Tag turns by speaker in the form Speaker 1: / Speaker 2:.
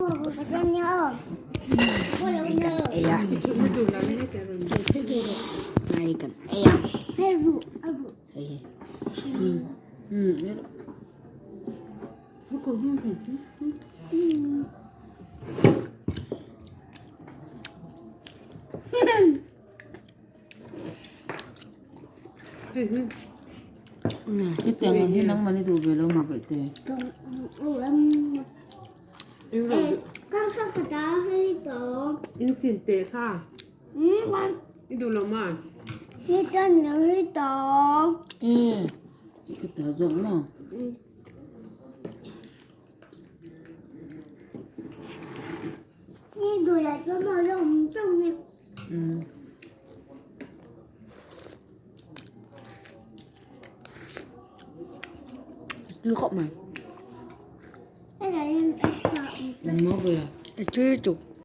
Speaker 1: Hei kan ei a hei kan ei a hei
Speaker 2: Hetiang ang hi nangmahni duh ve lo mah vaih te.
Speaker 3: In sin teh kha. I duh lo ma?
Speaker 2: Ka ta zawk maw?
Speaker 1: Tui khawp mai.
Speaker 2: Engmaw ve?
Speaker 1: A tui lutuk.